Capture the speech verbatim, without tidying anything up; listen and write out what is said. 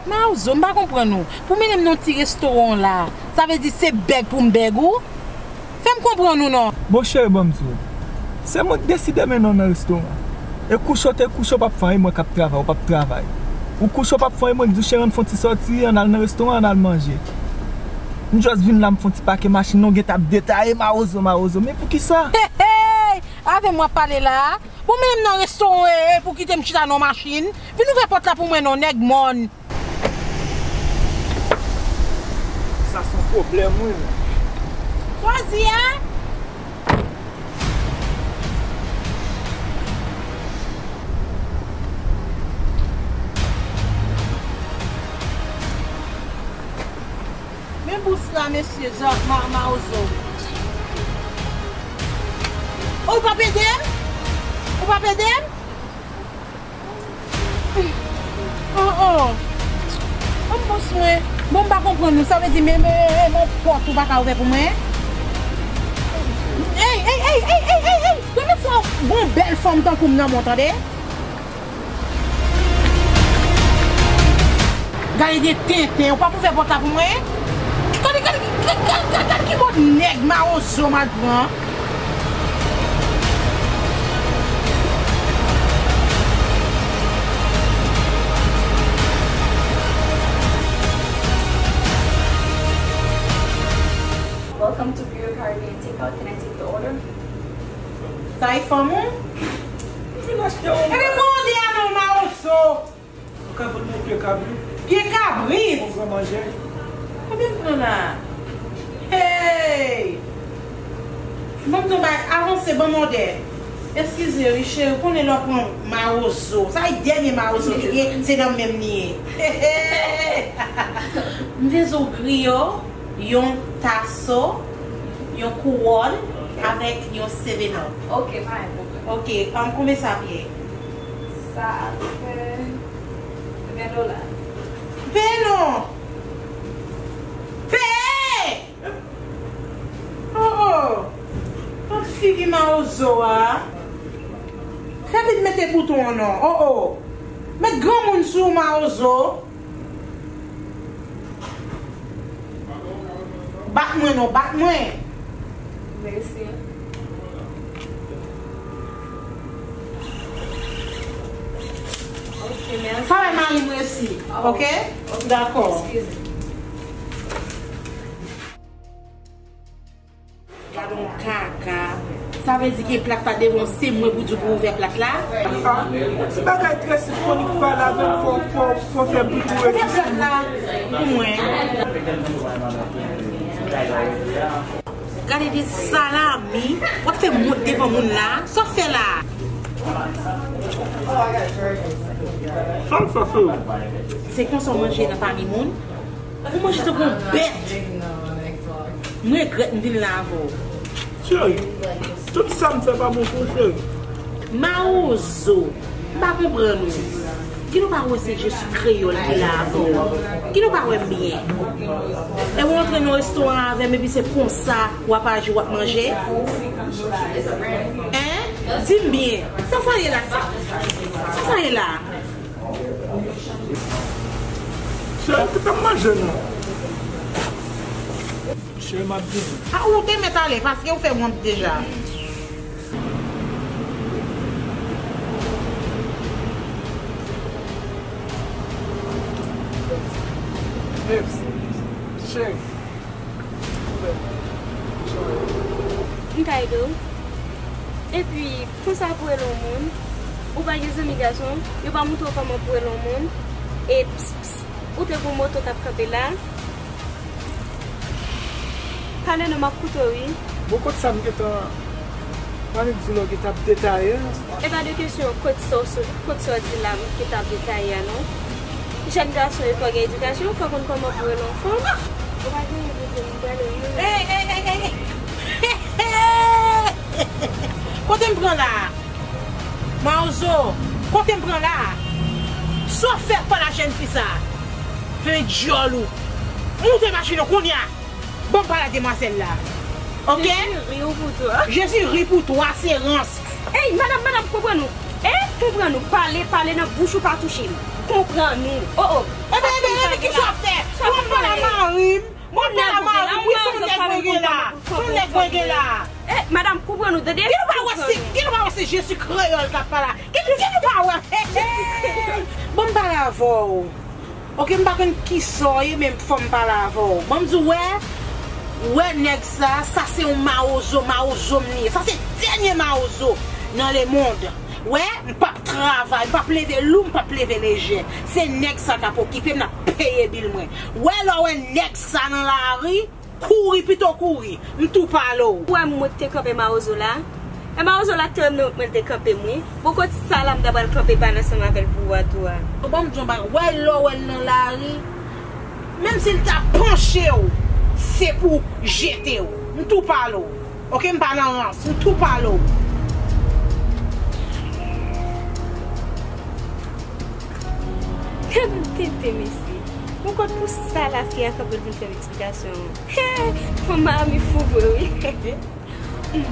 Mawozo, m pa konprann ou. Pou mennen m nan ti restoran la, sa vle di se bèg pou m bèg ou? Fè m konprann ou non. Bon, cheri, ban m di w. Se mwen ki deside mennen w nan restoran. E kouche w te kouche, w p ap fè anyen, mwen k ap travay, w p ap travay. Ou kouche, w p ap fè anyen, mwen k di w, cheri, ann fè yon ti sòti, ann al nan restoran, ann al manje. M just vin la, m fè yon ti pake machin, non, w gentan ap detaye, mawozo, mawozo. Men poukisa? Hey, hey! Avè m w ap pale la a? Bon, mennen m nan restoran, e, e pou kite m chita nan machin. Vin ouvè pòt la pou mwen non, nèg mòn. Sa se yon pwoblèm, wi. Swazi a? Men bous la, mesye, zòt ma-, mawozo. Oh, ou p ap ede m? Ou p ap ede m? Oh, oh. Ban m bous mwen. Bon, m pa konprann ou. Sa vle di, men, men, men, men pòt ou pa ka ouvè pou mwen? Ey, ey, ey, ey, ey, ey, ey! Premye fwa yon bèl fanm tankou m nan men w, tande? Gade de tenten, ou p ap ouvè pòt la pou mwen? Gade, gade, gade, gade, gade, gade ki bò nèg mawozo m al pran. Welcome to Bureau Caribbean Takeout. Can I take your order? Sa e fanm ou? M fin achte yon. Ebyen, mande a non, mawozo. Ou ka vann mwen pye kabrit? Pye kabrit? Yon gran manje. Konbyen m pran la? Hey! Ban m di w bagay, avanse, ban m òdè. Eskize wi, cheri, ou konnen lè w pran mawozo. Sa e dènye mawozo ki gen, se nan menm li ye. M vezou griyo, yon taso, yon kouwòn, avèk yon seven up. Ok, pa gen pwoblèm. Ok, um, konbyen sa ap ye? Sa ap fè ven dola. Peye non! Peye! Oh, oh! Gad figi mawozo a. Fè vit mete bouton an non. Oh, oh! Met granmoun sou ou, mawozo. Bat mwen non, bat mwen. Mèsi. Ok, mèsi. Travay mari m resi, ok? Ok, dakò. Eskize. Gadon kaka. Sa vle di gen plat la devan w, se mwen pou di w pou ouvè plat la? Ah, yon ti bagay trè senp, konik pale avè m, fò, fò, fò fè bri pou rejis mwen. Ouvè plat la pou mwen. Gade de salami, w ap fè m wont devan moun la. Sa w fè la? Sa l fè, cheri? Se konsa w manje nan pami moun? Ou manje tankou yon bèt. M regrèt m vin la avè w. Cheri, tout sa m fè pa bon pou ou, cheri. Mawozo, m pa konprann ou. Kilè w pa wè se jis kreyòl ki la avè w? Kilè w pa wè m byen? E w antre nan restoran avè m epi se konsa w ap aji, w ap manje? Hein? Di m byen, sa sa ye la? Sa sa ye la? Cheri, kite m manje non. Cheri, m ap vini. A, ou te mèt ale, paske ou fè wont deja. Babes, cheri. M ka ede w. Epi, konsa pou rele yon moun, ou pa gen zanmi gason, yo pa montre w kòman pou rele yon moun, e ps, ps, ou te gon moto k ap kanpe la. Pale non, m ap koute w, wi. Bon, kot sa m gentan, m annik di w lè w gentan ap detaye a. E pa de kesyon kot sa w sot, kot sa w di la m gentan ap detaye a, non. Jèn gason yo fò gen edikasyon, fò konn kòman pou rele yon fanm. Ou pa gen yon pwoblèm, m prale wi. Ey, ey, ey, ey, ey. Kote m pran la a? Mawozo, kote m pran la a? Sa w fè pa la jèn fi sa a? Vye djòl ou. Moute machin ou kounye a. Ban m pale ak demwazèl la. Ok? Jezi ri ou pou twa. Jezi ri pou twa, se rans. Ey, madanm, madanm, konprann ou. Ey, konprann ou. Pale, pale nan bouch ou, pa touche m. Konprann ou. Oh, oh. Ebyen, ebyen, Ki sa w fè? Bon, m pale a mari m. Bon, m pale a mari m. Wi, se yon nèg mwen gen la. Se yon nèg mwen gen la. Eh, madanm, konprann ou tande? Gen nou pa wè se, gen nou pa wè se Jezi kreyòl k ap pale a. Gen, gen nou pa wè. Hey, hey. Bon, m pale avè w. Oke, m pa konn kisa w ye, men fò m pale avè w. Bon, m di w, wè, wè nèg sa, sa se yon mawozo, mawozo m li ye. Sa se dènye mawozo nan lemonn. Wè, m p ap travay, m p ap leve lou, m p ap leve lejè. Se nèg sa k ap okipe m, n ap peye bil mwen. Wè, lè w wè nèg sa nan lari, kouri pito kouri. M tou pale w. Ou wè m mwen te kanpe mawozo la? E mawozo la te wè m nan wout mwen te kanpe m wi. Bon, kot sa la m ta pral kanpe pa nan ansanm avè l pou wè tou a. Bon, m di w yon bagay. Wè, lè w wè l nan lari, menm si l ta panche w, se pou jete w. M tou pale w. Oke, m pa nan rans. M tou pale w. Gad yon tenten, mesye. Bon, kot pou sa lafi a kanpe l vin fè m eksplikasyon. Hey, fanm Miami fou vre, wi.